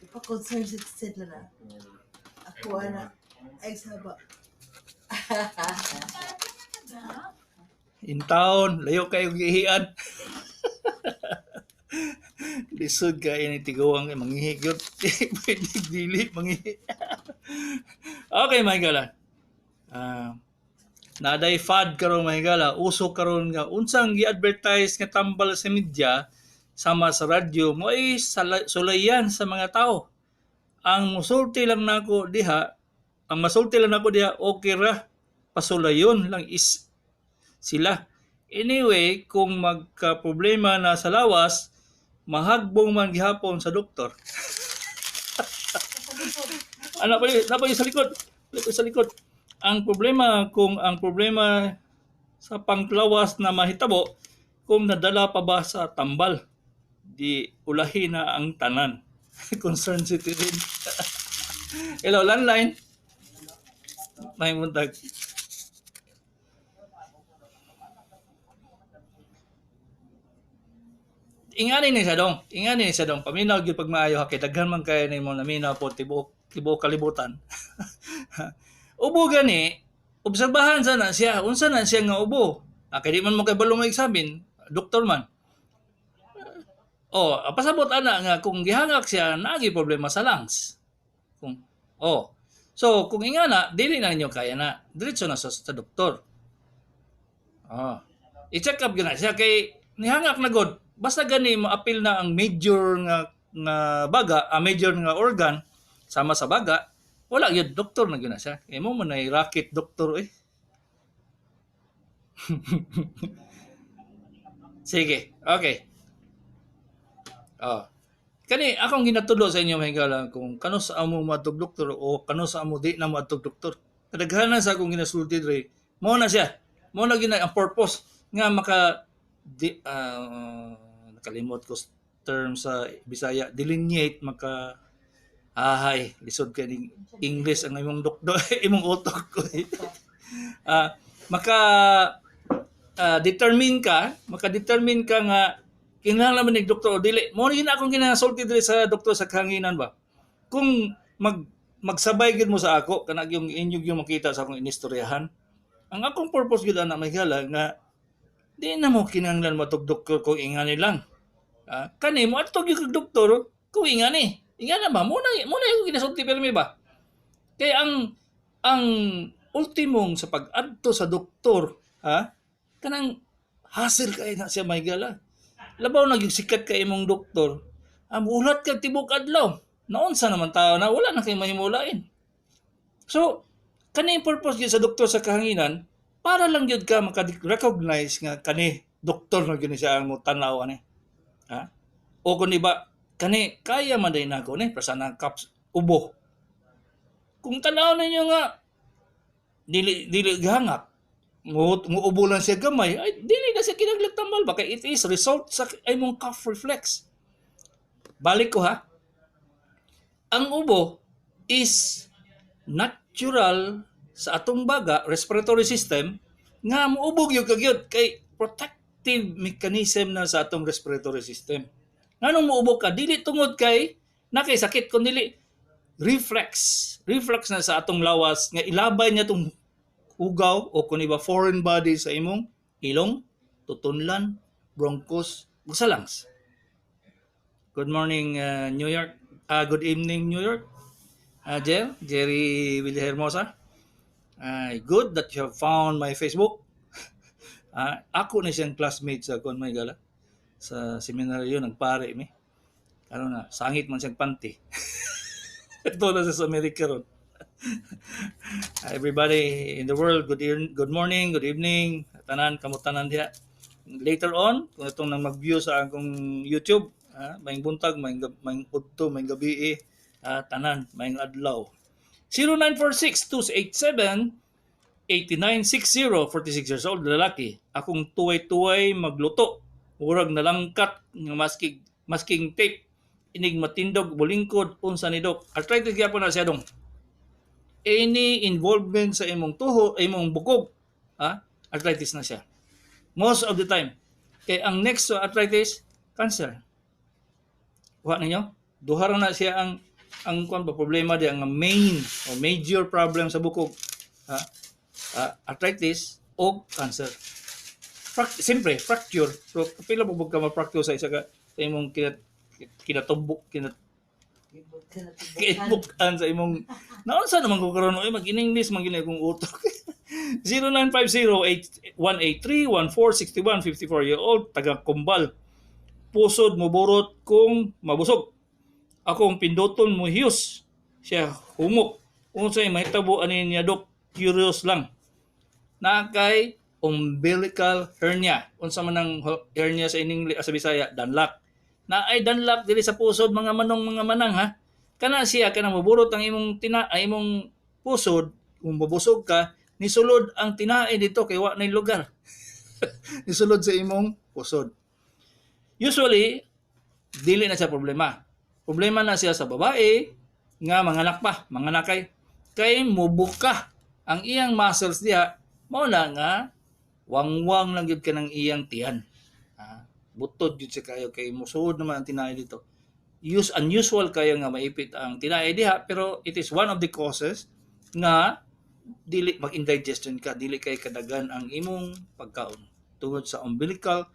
Pa-concern citizen na na. Ako ana. Ay saba. In town, layo kayo gihian. Lisod kay ni tiguang kay manghihi gyud. Pwede dili manghihi. Okay, mga higala. Naday fad karon, mga higala, uso karon nga unsang gi-advertise nga tambal sa media sama sa radyo mo ay sulayan sa mga tao. Ang musulti lang nako diha, ang masulti lang nako diha, okay ra, pasulayon lang is sila. Anyway, kung magka-problema na sa lawas, mahagbong man gihapon sa doktor. Ano pa yun? Napa yun sa likod? Likod sa likod. Ang problema, kung ang problema sa panglawas na mahitabo, kung nadala pa ba sa tambal, di ulahi na ang tanan. Concerned citizen. Hello, landline. May buntag. Ingani ni siya dong. Ingani ni siya dong. Paminaw gyud pag maayo ha kay daghan man kay nimo naminaw po tibuok tibuok kalibutan. Ubo gani, obserbahan sana siya. Unsa na siya nga ubo? Ah, kay di man mo kay balo mo-examine, doktor man. Oh, pasabot ana nga kung gihangak siya, naagi problema sa lungs. Kung oh. So, kung ingana, dili na ninyo kaya na. Diretso na sa doktor. Oh. I-check up gyud na siya kay nihangak na god. Basta gani maapil na ang major nga nga baga, ang major nga organ sama sa baga, wala gyud, doktor na gyud na siya. Kay mo man ay racket doktor eh. Sige, okay. Oh. Kani akong ginatudlo sa inyo, mga higala, kung kano sa amo moadtog doktor o kano sa amo di na moadtog doktor. Kadaghanan sa akong ginasulti dre, mao na siya. Mao na gina ang purpose nga maka di, nakalimot ko term sa Bisaya, delineate, maka ahay lisod kay ning English ang imong doktor, imong utok ko. Maka determine ka, maka-determine ka nga kinahanglan man ni doktor o dili. Mao ni akong ginasulti diri sa doktor sa kahanginan ba. Kung magsabay gid mo sa ako kana yung inyo yung makita sa akong inistoryahan. Ang akong purpose gid ana, may gala nga di na mo kinahanglan matug doktor kung ingani lang. Kani mo adto gyud kag doktor kung ingani. Ingana ba mo na yung ginasulti pirmi ba? Kay ang ultimong sa pag-adto sa doktor, ha? Kanang hassle kay na siya, may gala. Labaw na gyud sikat kay imong doktor. Mulat kag tibok adlaw. Naunsa naman tao na wala na kay mahimulain. So, kani purpose gyud sa doktor sa kahanginan para lang gyud ka maka-recognize nga kani doktor na gyud siya ang mo tan-aw ani. Ha? O kun di ba kani kaya man day nako ni prasa na cups ubo. Kung tan-aw ninyo nga dili dili gihangak, muubo lang siya gamay, ay dili na siya kinahanglan tambal ba kay it is result sa imong cough reflex. Balik ko ha. Ang ubo is natural sa atong baga, respiratory system, nga muubo gyud ka gyud kay protective mechanism na sa atong respiratory system. Nganong muubo ka dili tungod kay nakay sakit kun dili reflex. Reflex na sa atong lawas nga ilabay niya tong hugaw o kung iba foreign body sa imong ilong, tutunlan, bronchus, ug sa lungs. Good morning, New York. Good evening, New York. Jerry Villahermosa. Good that you have found my Facebook. Ako na siyang classmate sa kon may gala. Sa seminaryo, nagpare mi. Karon na, sangit man siyang panty. Ito na siya sa Amerika ron. Everybody in the world, good morning, good evening. Tanan, kamutanan diha. Later on, kung itong nang mag-view sa akong YouTube, maayong buntag, maayong udto, maayong gabi, tanan, maayong adlaw. 0946-287-8960, 46 years old, lalaki. Akong tuway-tuway magluto. Murag nalangkat nga masking tape. Inig matindog, bulingkod, unsa ni dok. Arthritis gyapon na siya dong. Any involvement sa imong tuho, imong bukog, ha? Arthritis na siya. Most of the time. Kay ang next to arthritis, cancer. Kuha ninyo? Duha ra na siya ang Ang kuan ba, problema di ang main o major problem sa bukog, ha? Ah, arthritis o cancer. Siyempre, fracture. So, pila mo ka ma-fracture sa isa ka sa imong kinatubok, kaibukan sa imong naunsa naman ko karon, oy, mag-in-English man gini akong utok. 0950-183-1461, 54-year-old, taga Kumbal. Pusod moburot kung mabusog. Akong pinduton mo hiyos siya, humok. Unsay mahitabo ani niya, dok? Curious lang. Na kay umbilical hernia. Unsa man ang hernia sa ining sa Bisaya? Danlak. Na ay danlak diri sa pusod, mga manong, mga manang, ha. Kana siya, kanang moburot ang imong tina ay imong pusod kung mabusog ka, nisulod ang tinae dito kay wa nay lugar. Nisulod sa imong pusod. Usually dili na siya problema. Problema na siya sa babae nga manganak pa, manganakay. Kay mubuka ang iyang muscles diha, mao na nga wangwang lang gyud ka ng iyang tiyan. Ah, butod gyud siya kayo kay musuod naman ang tinae dito. Use unusual kayo nga maipit ang tinae diha, pero it is one of the causes nga dili mag-indigestion ka, dili kay kadagan ang imong pagkaon tungod sa umbilical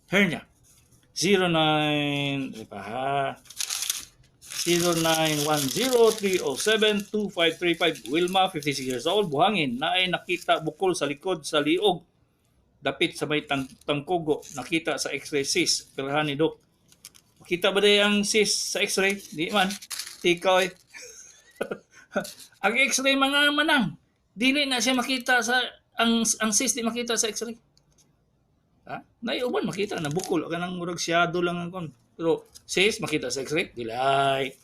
hernia. 09 di pa ha. 0910-307-2535. Wilma, 56 years old, Buhangin. Naay nakita bukol sa likod sa liog dapit sa may tangkugo. Nakita sa x-ray cyst. Operahan ni Doc? Makita ba day ang cyst sa x-ray? Di man. Tikaw eh. Ang x-ray, mga manang, dili na siya makita sa ang cyst, di makita sa x-ray. Ha? Naiuban makita na bukol kanang murag shadow lang ang kon. Pero cyst makita sa x-ray? Dili ay.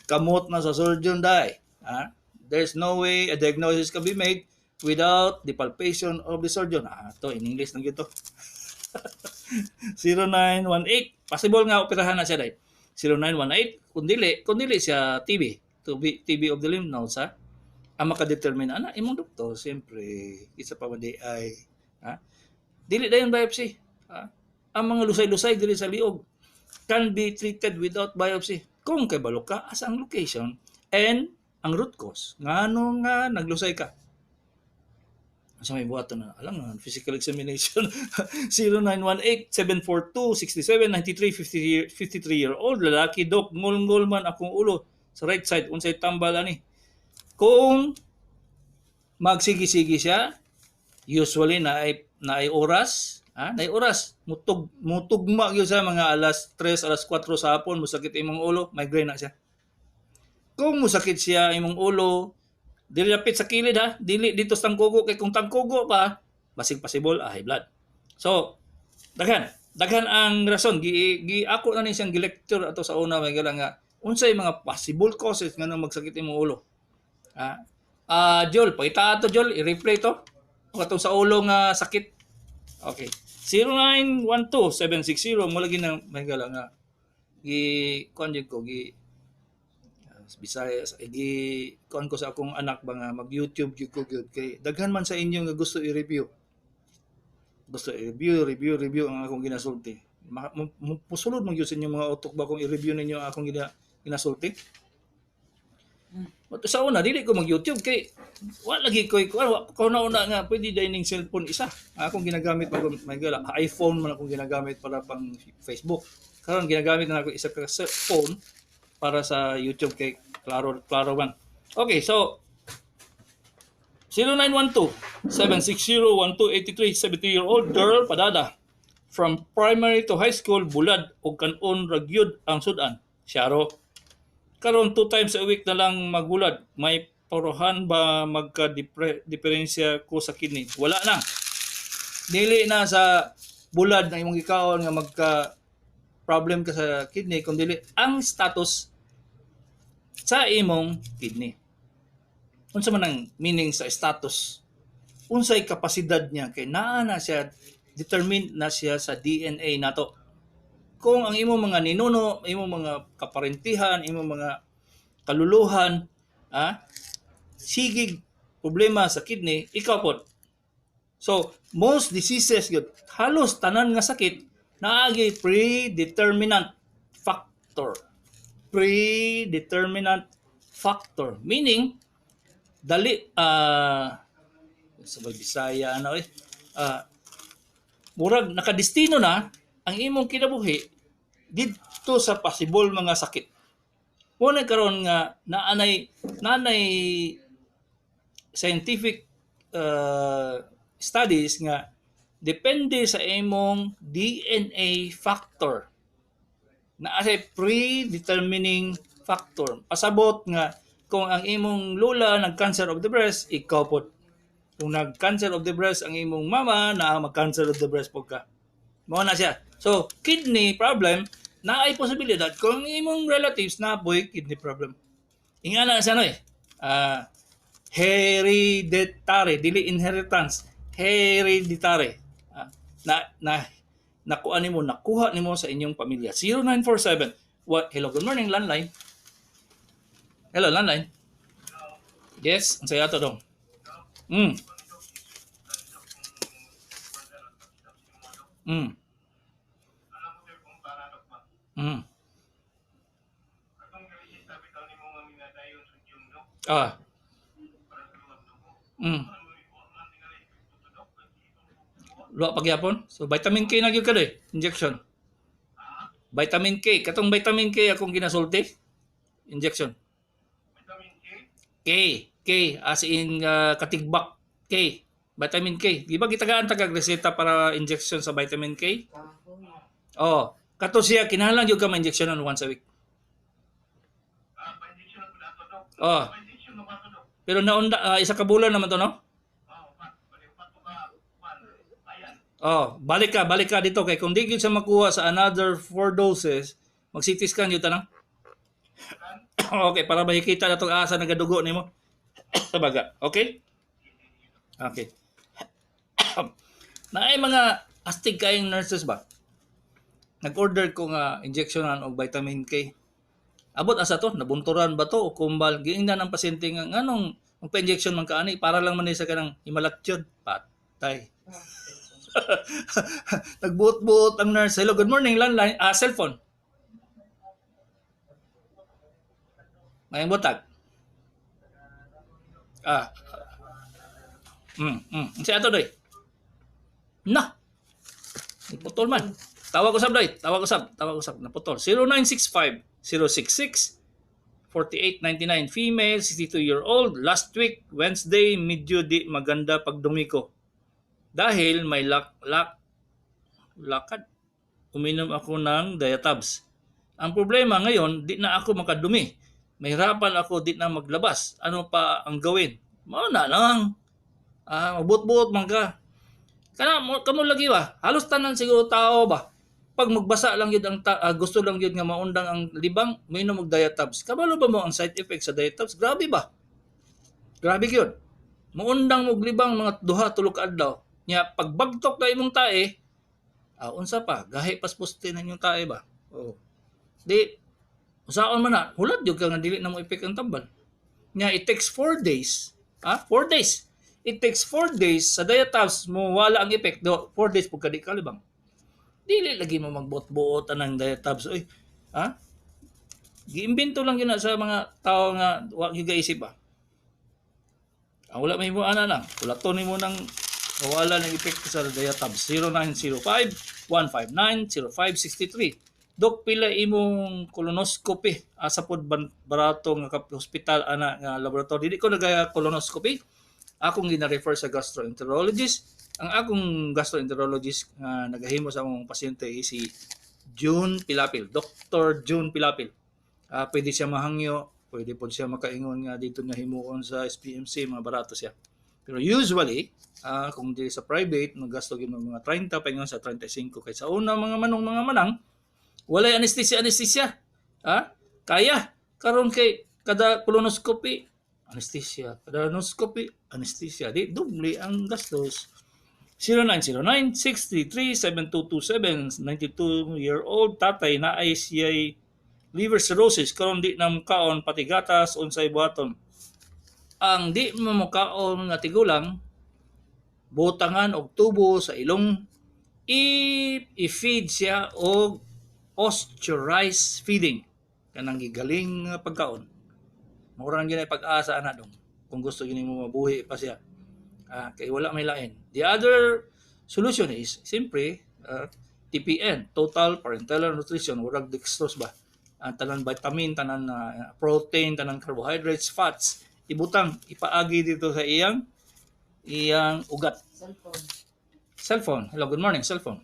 Kamot na sa surgeon dai. Ha? There's no way a diagnosis can be made without the palpation of the surgeon. Ah, to in English lang gyud to. 0918, possible nga operahan na siya dai. 0918, kung dili siya TB, TB, TB of the lymph nodes, ha. Ang makadetermine ana imong doktor, siyempre, isa pa man di ay, ha? Dili dayon biopsy. Ha? Ang mga lusay-lusay dili sa liog can be treated without biopsy. Kung kay balo ka asa ang location and ang root cause. Ngano nga naglusay ka? Sa may buhaton na, alam na, physical examination. 0918-742-6793, 53-year-old, lalaki, dok, ngol-ngol man akong ulo sa right side, unsay tambal ani? Kung magsigi-sige siya, usually na ay oras, ha? Na ay oras, mutugma gyud sa mga alas 3, alas 4 sa hapon, musakit imong ulo, migraine na siya. Kung musakit siya imong ulo, dili lapit sa kilid ha, dili dito sa tangkugo, kay kung tangkugo pa, basig possible high blood. So, daghan, daghan ang rason. Gi ako na ni siyang gi-lecture ato sa una, may gala nga unsay mga possible causes nga magsakit imong ulo. Ha? Ah, Jol, pakita ato, Jol, i-replay to. O katong sa ulo nga sakit. Okay. 0912-760 mo lagi nang may gala nga gi kuan jud ko, gi Bisaya gi kuan ko sa akong anak ba nga mag YouTube jud ko gyud kay daghan man sa inyo nga gusto i-review. Gusto i-review, review, review ang akong ginasulti. Musulod man gyud sa inyong mga utok ba kung i-review ninyo ang akong ginasulti? But sa una dili ko mag-YouTube kay wa lagi ko wa ko na una nga pwede dining cellphone isa. Ang akong ginagamit mag may gala iPhone man akong ginagamit para pang Facebook. Karon ginagamit na ako isa ka cellphone para sa YouTube kay klaro klaro man. Okay, so 0912 760 1283, 70-year-old girl, padada. From primary to high school, bulad og kanon ra gyud ang sudan. Syaro. Karon two times a week na lang magbulad. May parohan ba magka-diferensya ko sa kidney? Wala na. Dili na sa bulad na imong gikaon nga magka problem ka sa kidney, kung dili ang status sa imong kidney. Unsa man ang meaning sa status? Unsay kapasidad niya? Kay naa na siya, determined na siya sa DNA nato. Kung ang imong mga ninuno, imong mga kaparentihan, imong mga kaluluhan, sigig problema sa kidney, ikaw pod. So, most diseases gyud, halos tanan nga sakit naagi predeterminant factor. Predeterminant factor. Meaning, dali, sa Bisaya, ano eh, murag nakadestino na ang imong kinabuhi didto sa possible mga sakit. Mo na karon nga naanay scientific studies nga depende sa imong DNA factor na say predetermining factor. Pasabot nga kung ang imong lola nag-cancer of the breast, ikaw pod. Kung nag-cancer of the breast ang imong mama, na mag-cancer of the breast pod ka. Mao na siya. So, kidney problem, naay posibilidad kung ang imong relatives na boy kidney problem. Ingana siya no eh. Hereditary, dili inheritance, hereditary. Na na nakuha nimo, nakuha nimo sa inyong pamilya. 0947. What? Hello, good morning, landline. Hello, landline. Yes, ang saya to dong. Luwa pagyapon. So vitamin K na gyud ka doy, injection. Vitamin K, katong vitamin K akong ginasulti. Injection. Vitamin K? K, K as in katigbak K. Vitamin K. Di ba gitagaan tagag reseta para injection sa vitamin K? Kahoy. Oh, kato siya kinahanglan gyud ka ma-injectionan once a week. Ah, pa-injection na po na Dok. Oh, Pa-injection na ba ito, Dok? Pero naunda isa ka bulan naman to, no? Oo, pa. Bali, pa to ka, pan. Ayan. Oh, balik ka dito kay kung di gyud siya makuha sa another four doses, mag CT scan gyud tanang. Okay, para makikita na tong asa nagadugo nimo sa baga. Okay? Okay. Naay mga astig kayong nurses ba? Nag-order ko nga injectionan og vitamin K. Abot asa to, nabunturan ba to o kumbal? Giingnan ang pasyente nga nganong magpa-injection man ka ani para lang man ni sa kanang himalatyon. Patay. Nagbuot-buot ang nurse. Hello, good morning, landline. Ah, cellphone. Mayang butag. Ah. Unsa ato doy? Na. Naputol man. Tawag usab doy. Tawag usab. Tawag usab. Naputol. 0965 066 4899, female, 62-year-old. Last week, Wednesday, medyo di maganda pagdumi ko. Dahil may lak lak lakad. Uminom ako ng Diatabs. Ang problema ngayon, di na ako makadumi. Mahirapan ako, di na maglabas. Ano pa ang gawin? Mao na lang. Ah, mabuot-buot man ka. Kana mo kamo lagi ba? Halos tanan siguro tao ba? Pag magbasa lang yun ang gusto lang yun nga maundang ang libang, minom og Diatabs. Kabalo ba mo ang side effect sa Diatabs? Grabe ba? Grabe gyud. Muundang mo libang mga duha tulo ka adlaw. Nya pagbagtok na imong tae, unsa pa? Gahi pas poste na inyong tae ba? Oh. Di usaon man na, hulat gyud ka nga dili na mo epek ang tambal. Nya it takes 4 days. Ah, 4 days. It takes 4 days sa Diatabs mo wala ang effect do 4 days pud ka di kalibang. Dili lagi mo magbuot-buot anang Diatabs oy. Ha? Giimbento lang yun na sa mga tao nga wa gyud gaisip ba. Ang wala may mo ana lang. Kulaton nimo nang mawala ng epekto sa Diatabs. 0905 159 0563. Dok, pila imong colonoscopy? Asa pod barato nga hospital ana nga laboratory? Di ko nagaya colonoscopy. Akong gina-refer sa gastroenterologist. Ang akong gastroenterologist nga nagahimo sa akong pasyente is si June Pilapil, Dr. June Pilapil. Pwede siya mahangyo, pwede po siya makaingon nga dito nga himuon sa SPMC, mga barato siya. Pero usually, kung dili sa private, magasto gyud mga 30 paingon sa 35 kay sa una mga manong mga manang walay anesthesia anesthesia. Ha? Kaya karon kay kada colonoscopy anesthesia, kada anoscopy anesthesia, di doble ang gastos. 0909-633-7227, 92-year-old tatay na ay siya'y liver cirrhosis karon di na mukaon pati gatas, unsay buhaton? Ang di mo mukaon nga tigulang, butangan og tubo sa ilong, i-feed siya og pasteurized feeding. Kanang gigaling nga pagkaon. Mura lang gyud ay pag-asa ana, dong. Kung gusto gyud nimo mabuhi pa siya. Ah, kay wala may lain. The other solution is simpre TPN, total parenteral nutrition, murag dextrose ba? Ang tanan vitamin, tanan protein, tanan carbohydrates, fats, ibutang ipaagi dito sa iyang iyang ugat. Cellphone. Cellphone. Hello, good morning, cellphone.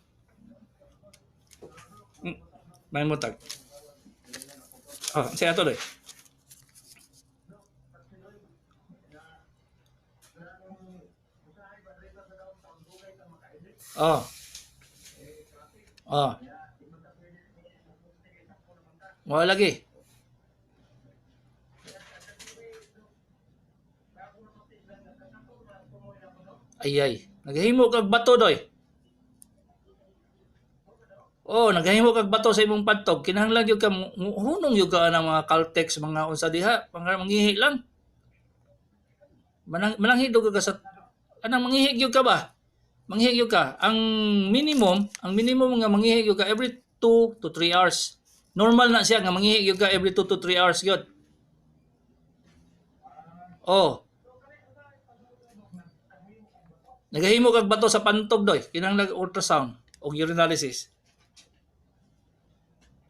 May mutag. Oh, siya tuloy. Oh. Oh. Wala lagi. Ay ay, naghimo kag bato, doy. Oh, naghimo kag bato sa imong pantog. Kinahanglan gyud ka hunong gyud ka ng mga Caltex, mga unsa diha, mga mangihi lang. Mananghi ka sa anang manghihi gyud ka ba? Manghihi gyud ka. Ang minimum nga manghihi gyud ka every 2 to 3 hours. Normal na siya nga manghihi gyud ka every 2 to 3 hours gyud. Oh. Nagahimo kag bato sa pantog, doy. Kinahanglan ultrasound o urinalysis.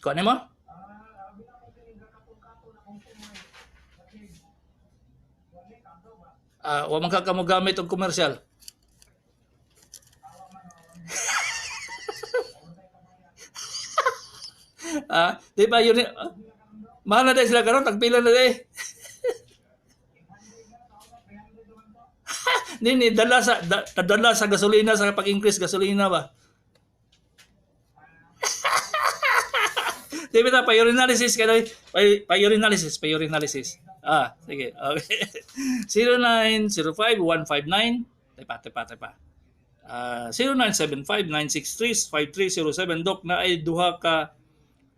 Kuha nimo? Ah, wa man ka kamo gamit og komersyal. Ah, di ba yun? Ah, mahal na dahil sila karon, tagpila na dahil. Nini dala sa gasolina, sa pag-increase gasolina ba? Di ba pa urinalysis ka dahil? Pa urinalysis, pa urinalysis. Ah, sige. Okay. 0905 159. Tepa, tepa, tepa. 0975 963 5307. Dok, na ay duha ka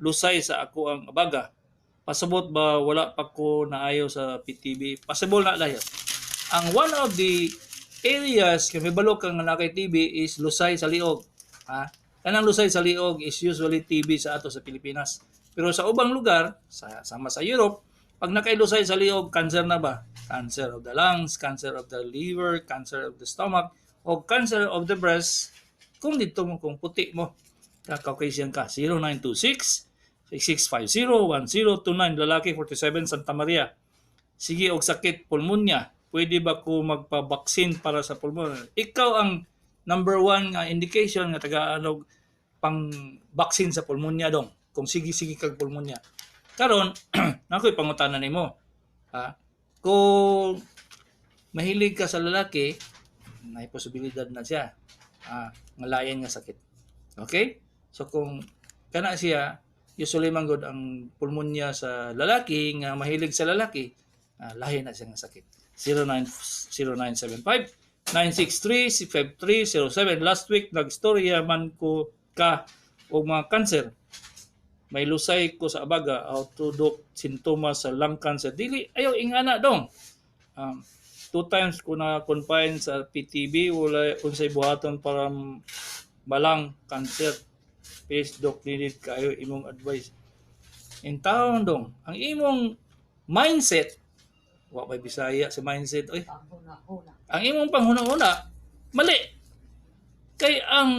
lusay sa ako ang abaga. Pasabot ba wala pa ko naayo sa PTB? Possible na dahil. Ang one of the areas kay balo kang nga kay TB is lusay sa liog. Ha? Kanang lusay sa liog is usually TB sa ato sa Pilipinas. Pero sa ubang lugar, sa sama sa Europe, pag nakailusay sa liog, cancer na ba? Cancer of the lungs, cancer of the liver, cancer of the stomach, o cancer of the breast. Kung dito mo, kung puti mo, ka Caucasian ka. 0926 6650 1029, lalaki, 47, Santa Maria. Sige og sakit pulmonya. Pwede ba ko magpa-vaccine para sa pulmonya? Ikaw ang number one nga indication nga tagaan pang vaccine sa pulmonya, dong. Kung sige-sige kag pulmonya. Karon, nakoy pangutana nimo. Ha? Kung mahilig ka sa lalaki, may posibilidad na siya. Ah, nga lain nga sakit. Okay? So kung kana siya, usually man gud ang pulmonya sa lalaki nga mahilig sa lalaki, lahi na siya nga sakit. 09 0975 963 5307. Last week nagstorya man ko ka og mga cancer. May lusay ko sa abaga, auto, sintomas sa lung cancer. Dili ayo ingana, dong. Two times ko na confine sa PTB, wala unsay buhaton para malang cancer. Please, doc, needed kayo imong advice. In taon, dong, ang imong mindset, wa may Bisaya sa mindset oy. Panghuna-huna. Ang imong panghuna-huna mali. Kay ang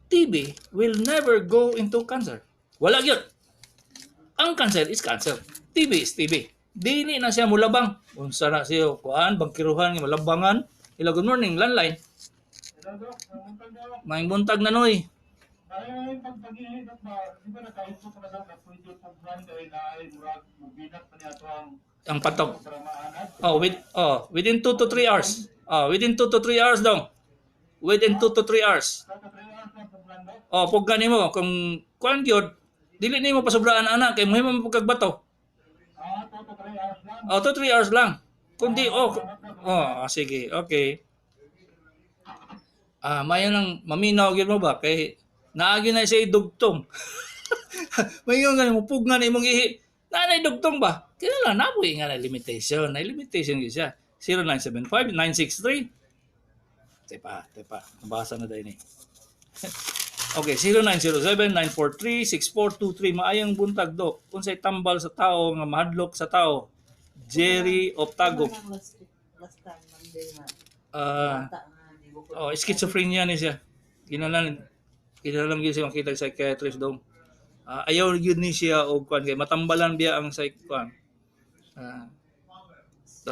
TB will never go into cancer. Wala gyud. Ang cancer is cancer. TB is TB. Dili na siya mulabang. Unsa na siya kuan bangkiruhan nga malabangan. Hello, good morning, landline. Hello, Doc. Buntag, Doc. Maayong buntag na, Noy. Ay, pagpag-ihi, Doc, ba, di ba nakausap ka na, Doc, na pwede pag kay na ay murag mubinak pa niya ito ang Ang pantog. para maanad? Oh, within 2 to 3 hours. Oh, within 2 to 3 hours, dong. Within 2 to 3 hours. 2 to 3 hours na pag Doc. Oh, pag nimo kung kuan gyud, dili nimo pasubraan ana kay mohimo mo pagkag bato. Ah, 2 to 3 hours lang. Oh, 2 to 3 hours lang. Kundi oh, sige, okay. Ah, mayo nang maminaw gyud mo ba kay naagi na siya dugtong. Mayo nga mo pugnan imong ihi. Naanay dugtong ba? Kaya lang nabuhi nga na limitation. Na limitation gyud siya. 0975 963. Tepa, tepa. Nabasa na dahil ni. Okay, 0907-943-6423. Maayong buntag, Dok. Unsay tambal sa tao nga mahadlok sa tao? Jerry Optago. Ang last last time Monday nga. Ah, Bata nga ni bukod. Oh, schizophrenia ni siya. Ginalan gyud siya makita sa psychiatrist dong. Ah, ayaw gyud ni siya og kuan kay matambalan biya ang psych kuan. Ah,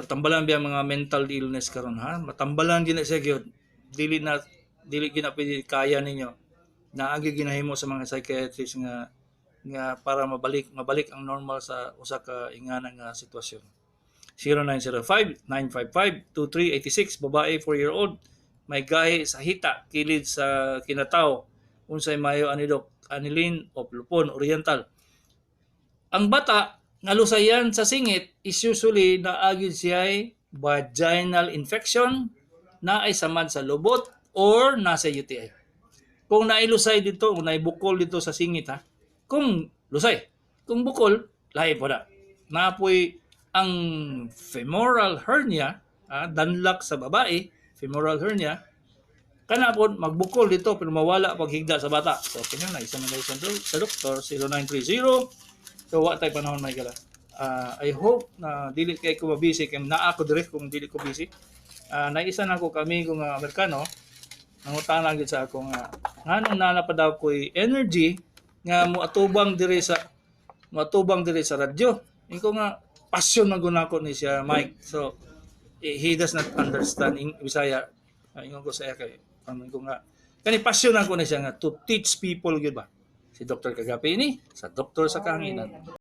tambalan biya ang mga mental illness karon, ha. Matambalan gyud na siya gyud. Dili gyud na pwede kaya ninyo. Naagi ginahimo sa mga psychiatrist nga para mabalik ang normal sa usa ka ingana nga sitwasyon. 0905-955-2386, babae, 4-year-old, may gahi sa hita, kilid sa kinataw. Unsay mayo ani, Dok? Anilin o Lupon Oriental. Ang bata nga lusayan sa singit is usually naagid siya vaginal infection, na ay samad sa lubot or nasa UTI. Kung nailusay dito, kung naibukol dito sa singit, ha. Kung lusay, kung bukol, lahi po na. Napoy ang femoral hernia, ah, danlak sa babae, femoral hernia, kana po magbukol dito pero mawala paghigda sa bata. So kanya na isa man sa doktor 0930. So wa tay panahon may gala. Ah, I hope na dili kay ko mabisi kay naa ko dire kung dili ko busy. Ah, naisa na ko kami ko nga Amerikano, nangutana gyud sa ako nga nganong naa pa daw ko'y energy nga moatubang diri sa radyo. Inko nga passion man gud nako ni siya, Mike. So he does not understand in Bisaya. Ah, ingon ko sa iya kay ano ko nga kani passion ako ni siya nga to teach people gyud ba. Si Dr. Kagapi ni sa Doktor sa Kahanginan.